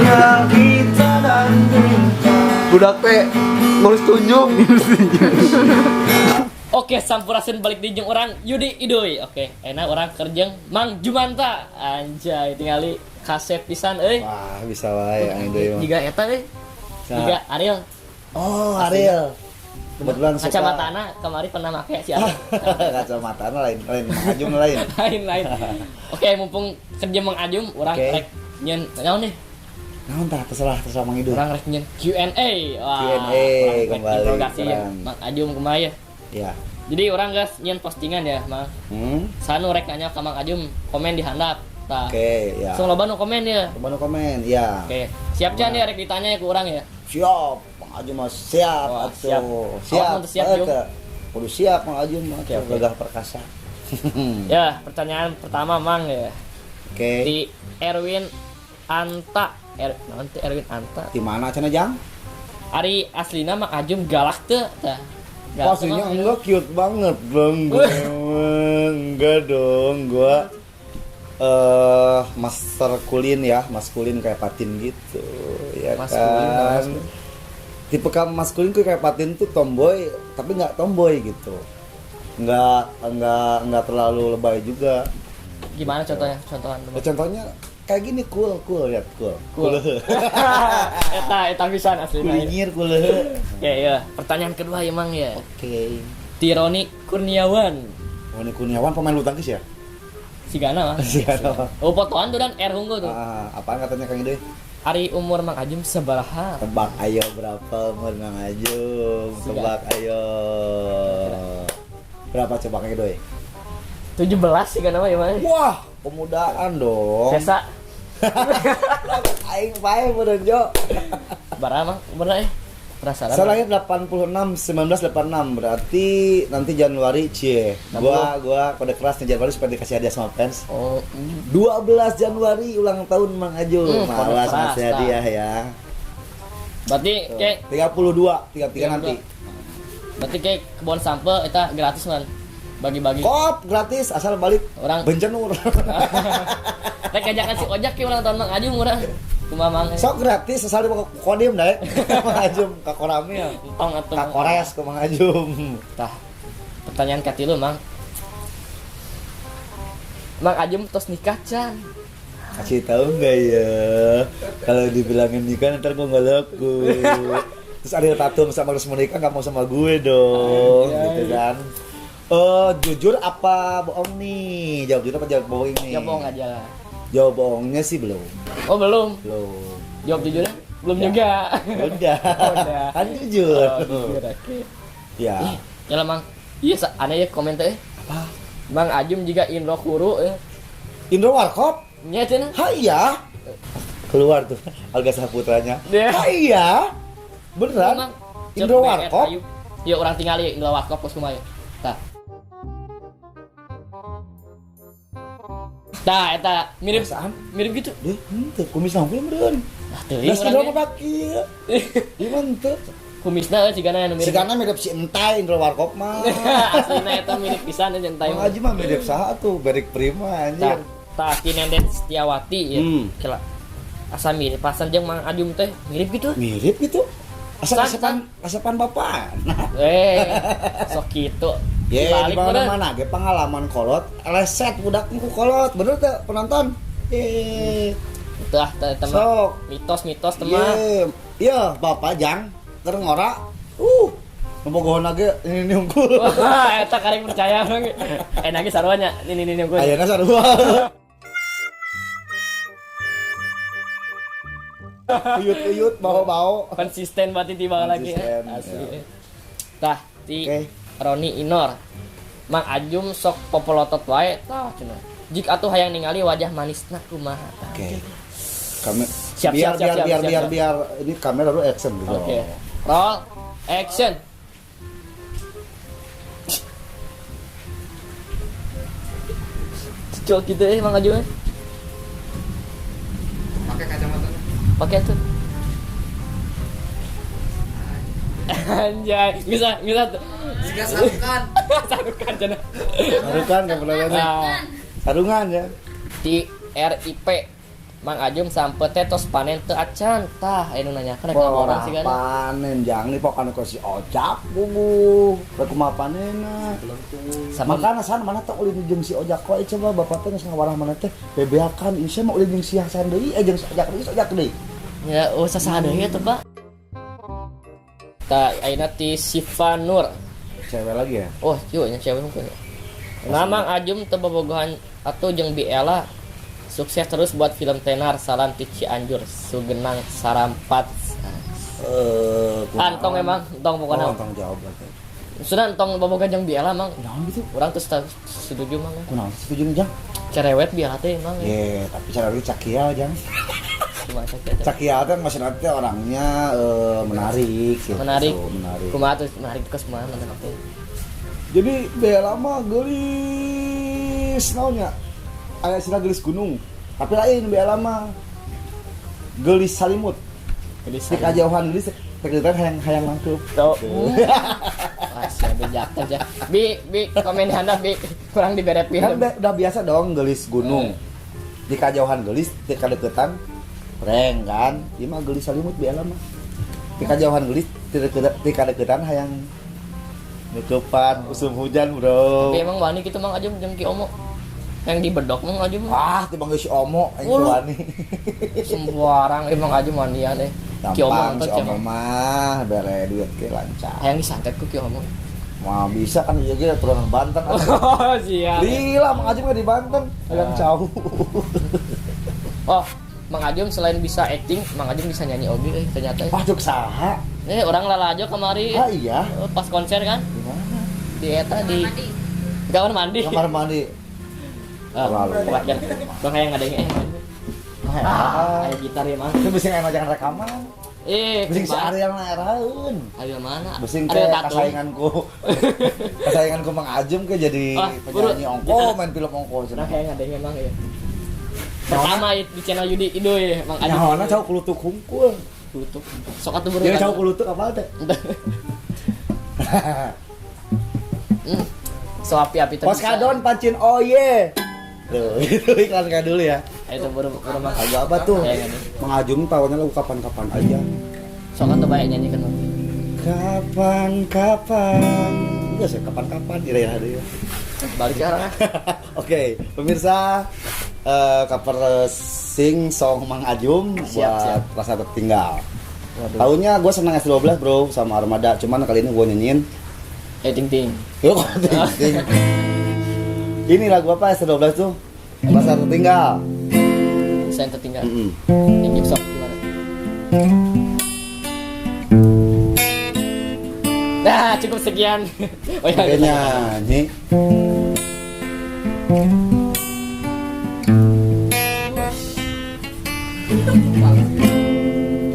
Hanya kita dan bintang. Budak teh ngurus tunjung. Oke, sampurasun, balik di jeung urang Yudi Iduy. Oke, enak urang keur jeung Mang Jumanta. Anjay, tingali kasep pisan euy. Wah, bisa wae aing deui mah. Jiga eta euy. Jiga Ariel. Oh, Ariel. Kebetulan suka Kacamatana kemari pernah make si Ariel. Kacamata lain, lain Mang Ajum lain. Lain lain. Oke, mumpung kerja Mang Ajum, urang rek nyieun naon nih? Naon tah, terserah, terserah Mang Iduy. Urang rek nyieun Q&A. Wah, Q&A, urang rek kembali, interogasi ya. keren. Mang Ajum kumaha ya? Ya. Jadi urang geus nyieun postingan ya, Mang. Sanu rek nanya ka Mang Ajum, komen di handap. Tah. Oke, ya. Langsung loba nu komen ya. Loba nu komen, ya. Oke, siap can ya rek ditanya ya ku urang ya? Siap, Mang Ajum mah siap Wah, atuh. siap. Siap. Awas mun siap, Jum. Kudu siap Mang Ajum mah. Oke. Gagah perkasa. Ya, pertanyaan pertama Mang ya. Oke. Di Erwin Anta. Naon teh Erwin Anta? Di mana cenah, Jang? Ari aslina Mang Ajum galak teu tah? Galak teu, Pastinya Mang? Enggak, cute banget bang gue. Enggak dong, gua master kulin ya, maskulin kayak patin gitu ya. Maskulin, kan maskulin. Tipe kamu maskulin tuh kayak patin tuh, tomboy tapi nggak tomboy gitu, nggak terlalu lebay juga. Gimana contohnya? Contohan. Ya, contohnya kayak gini, cool cool, lihat, cool. Cool. Eta eta pisan aslina. Kulinyir, cool. Oke, ya. Pertanyaan kedua ya, Mang ya. Oke. Tironi Kurniawan. Roni Kurniawan pemain bulu tangkis ya? Sigana mah. Sigana mah. Oh, fotoan tuh dan R unggul tuh. Ah, apaan katanya Kang Ide? Ari umur Mang Ajum sabaraha? Tebak ayo berapa umur Mang Ajum? Siga. Tebak ayo. Berapa coba, Kang Idoy? 17 sih kan ya, Mang. Wah, pemudaan dong. Sesa. Aing pae meureun jo. Baraha, Mang? Umurna eh? Penasaran. Saya lahir 86, 1986, berarti nanti Januari cie. Gua kode keras nih Januari supaya dikasih hadiah sama fans. Oh, 12 Januari ulang tahun Mang Ajum. Kode Malas keras, ngasih hadiah ya. Berarti kayak 32, 33 nanti. Berarti kayak kebon sampeu eta gratis man. Bagi-bagi. Kop gratis asal balik Orang bencenur. Rek ajakan si Ojak ke ulang tahun Mang Ajum urang. Kumaha, Mang? Sok gratis asal di kodim daek. Mang Ajum ka Koramil. Entong atuh. Ka Kores ke Mang Ajum. Tah. Pertanyaan katilu, Mang. Mang Ajum tos nikah can? Kasih tahu nggak ya? Kalau dibilangin nikah ntar gue nggak laku. Terus Ariel Tatum sama harus menikah nggak mau sama gue dong, gitu kan? Eh, jujur apa bohong nih? Jawab jujur apa jawab bohong nih? Ya bohong aja lah. Jawab bohongnya sih belum. Oh, belum. Belum. Jawab jujurnya? Belum Ya. juga. Udah. Udah. Kan jujur. Oh, jujur, oke. Ya. Ih, ya lah, Mang. Iya, aneh ya komen teh. Apa? Mang Ajum juga Indro Kuru eh. Indro Warkop? Nya cenah. Ha iya. Keluar tuh Alga Saputranya. Dia. Ha iya. Beneran? Mang. Indro Cek BR Warkop? Ayu. Ya urang tingali Indro Warkop kos kumaha ya. Tah. Tah, eta mirip. Perasaan? Mirip gitu. Deh, henteu kumis nangkul meureun. Nah, teuing Das urang Indro ge. mah kieu. Ieu mah henteu. Kumisna euy cigana anu mirip. Sigana mirip si Entai Indro Warkop mah. Aslina eta mirip pisan jeung Entai. Mang Haji mah mirip saha tuh? Berik Prima Tah, anjir. tah ti Nenden Setiawati ya. Kela. Asa mirip pasan jeung Mang Ajum teh, mirip gitu. Mirip gitu. Asa San, kasepan kasepan bapak. Eh, sok kitu. Ye, di Dibalik mana meureun. mana ge pengalaman kolot, leset budak ku kolot, bener teu penonton? Eh, Tah, tah eta mah. sok. Mitos-mitos teh mah. Ye, iya bapak jang keur ngora. Ngebogohna ge ini unggul. Wah, eta karek percaya urang. Enak ge sarua nya. Ini ini unggul. Ayeuna sarua. Uyut-uyut, bau-bau. Konsisten berarti tiba lagi ya. Konsisten, Asli. ya. Tah, ti Oke. Roni Inor. Mang Ajum sok popolotot wae tah cenah. Jik atuh hayang ningali wajah manisna kumaha tah. Oke. Kami Siap, biar siap, siap, biar siap, biar siap, biar siap. biar ini kamera lu action dulu. Oke. Roll action. Cocok gitu eh Mang Ajum. Pakai kacamata. Pakai tuh. Anjay, bisa bisa tuh. Siga sarukan. Sarukan cenah. Sarungan kan pernah Nah, Sarungan ya. di RIP Mang Ajum sampe teh tos panen teu acan. Tah, anu nanyakeun rek ngaborong sih kan. Panen jang nih pokoknya ku si Ojak gugu. Rek kumaha panenna. Sama Makana san mana teh ulin jeung si Ojak wae coba bapak teh geus ngawarah mana teh bebeakan ieu mah ulin jeung si Hasan deui eh jeung si Ojak deui si Ojak deui. Ya, oh sasaha deui atuh, Pak. Tah, ayeuna ti Siva Nur. Cewek lagi ya? Oh, kieu nya cewek mungkin. Nah, Mang Ajum teu bobogohan atuh jeung Bi Ella. Sukses terus buat film tenar. Salam ti Cianjur, Sugenang Sarampat. Eh, Antong emang, entong pokoknya. Oh, entong jawab lah. Sudah entong bobogohan jeung Bi Ella, Mang. Kunaon gitu? Urang tuh setuju, Mang. Kunaon setuju nih, Jang? Cerewet Bi Ella teh, Mang. Ye, tapi cara dia cakial, Jang. Cuma sakit. Cakial teh maksudnya teh orangnya menarik gitu. Menarik. Menarik. Kumaha tuh menarik ke semua menarik teh. Jadi Bella mah geulis naonnya? Aya istilah geulis gunung. Tapi lain Bella mah geulis salimut. Geulis Di kajauhan geulis teh hayang hayang nangkeup. Tuh. Wah, siapa jatuh ya. Bi, bi komen hana bi kurang dibere Kan film. udah biasa dong geulis gunung. Di kajauhan geulis, di kadeukeutan reng kan. Ieu mah geulis salimut Bella mah. Di kajauhan geulis, di kadeuketan hayang nukeupan usum hujan, Bro. Tapi emang wani gitu Mang Ajum jeung Ki Omo. Yang dibedok Mang Ajum. Wah, timbang geus si Omo aing Ulu. wani. Sembarang emang Ajum wanian eh. Ki Omo Gampang nonton si Omo mah bere duit ke lancar. Hayang disantet ku Ki Omo. Wah, bisa kan ieu ge turunan Banten. Oh, siap. Lila Mang Ajum di Banten, hayang jauh. Oh, Mang Ajum selain bisa acting, Mang Ajum bisa nyanyi oge ternyata. Wah, cuk saha? Orang lalajo kemari. Ah iya. Pas konser kan Di mana? di eta di kamar mandi. Kamar mandi. Ah, Lalu. wajar. Bang hayang ngadenge. Ah, Aya gitar ya, Mang. Itu bisa enak jangan rekaman. Eh, Bising si kumaha? Ariel naeraeun. Ariel mana? Bising ke Ariel Tatum. kasainganku. Kasainganku Mang Ajum ke jadi Ah, buru. penyanyi ongko, main film ongko Nah, cenah. kayak ngadenge Mang ya. Pertama di channel Yudi Idoy, Mang Ajum. Nyahoana cau kulutuk hungkul. Tutup. Sok atuh buru. Jadi cau kulutuk apa teh? So api-api teh. Pos kadon pancin oye. Tuh, itu iklan kayak dulu ya. Itu buru buru Mang. Lagu apa tuh? Kayak gini. Mang Ajum tahunya lagu kapan-kapan aja. Sok atuh bae nyanyikan Mang. Kapan-kapan. Enggak sih, kapan-kapan ira-ira deh. Balik ke arah. Oke, pemirsa cover sing song Mang Ajum Siap, buat siap. rasa tertinggal. Waduh. Tahunnya gue senang S12 bro sama Armada, cuman kali ini gue nyanyiin Eh ting ting. Yo, ting, ting. Ini lagu apa S12 tuh? Rasa tertinggal. Saya yang tertinggal. Mm-mm. Yang sok gimana? Nah, cukup sekian. Oh ya, Oke nyanyi.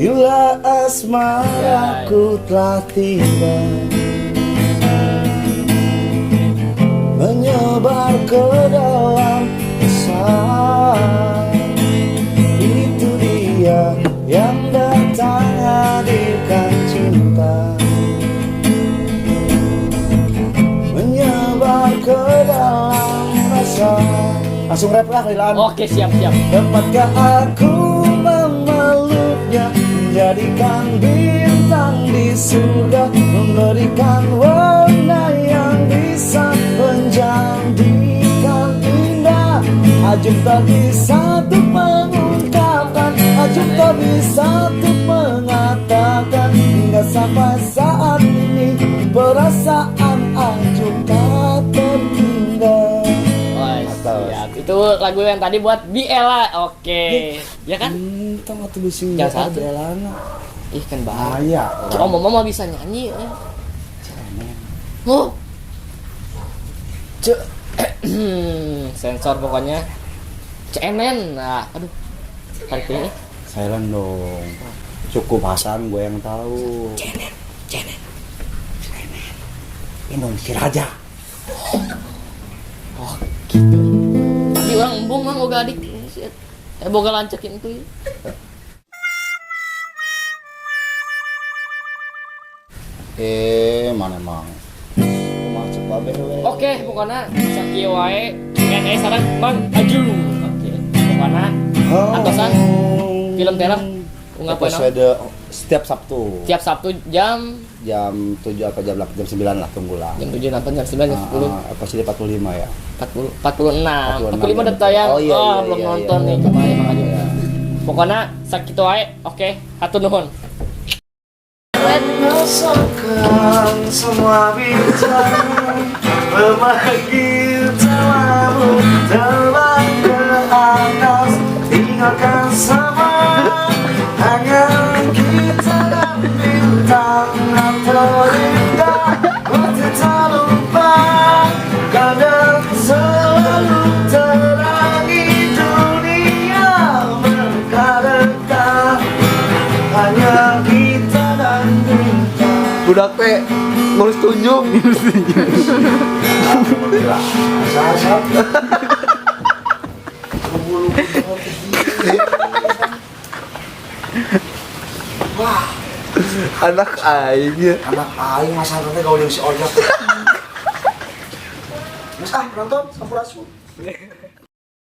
Bila asmaraku telah tiba, menyebar ke dalam pesan, itu dia yang datang hadirkan cinta, menyebar ke dalam rasa. Langsung rap lah Lilan. Oke, siap siap. Dapatkah aku memeluknya, menjadikan bintang di surga, memberikan warna yang bisa menjadikan indah. Ajum tak bisa untuk mengungkapkan, Ajum tak bisa untuk mengatakan, hingga sampai saat ini perasaan Ajum tak tertinggal. Wah, siap. Itu lagu yang tadi buat Bi Ella. Oke. Ya kan? Entah atuh bising Jangan satu. Elana. Ih, kan bahaya. Bahaya. Ki Omo mah bisa nyanyi. Eh. Oh. Cek. Sensor pokoknya. CNN. Nah, aduh. Tarik ini. Silent dong. Cukup Hasan gue yang tahu. CNN. CNN. Ini si Raja. Oh, gitu. Tapi orang embung mah boga adik. Boga lancekin tuh. Mana emang? Kumaha cek babe we. Oke, pokoknya sakieu wae Q&A sareng Mang Ajum. Oke, pokoknya Antosan film tenar unggal poe naon? Episode setiap Sabtu. Tiap Sabtu jam Jam 7 atau jam 8, jam 9 lah, tunggulah. Jam 7 nonton, jam 9, jam 10. Ah, episode 45 ya. 40, 46, 45 46, udah tayang. Oh, iya, oh, iya, belum iya, nonton iya. nih, coba ya Mang Ajum. Iya. Pokoknya sakitu wae. Oke, hatur nuhun. Mengosongkan semua bintang, memanggil tawamu, terbang ke atas, tinggalkan semua, hanya kita dan bintang yang terindah. Untuk tak lupa kadang selalu terangi dunia berkareka, hanya kita dan bintang. Budak teh ngurus tunjuk. Sasa. Wah, Anak aing ya. Anak aing masa teh gaul jeung si Ojak. Geus ah, nonton sampurasun.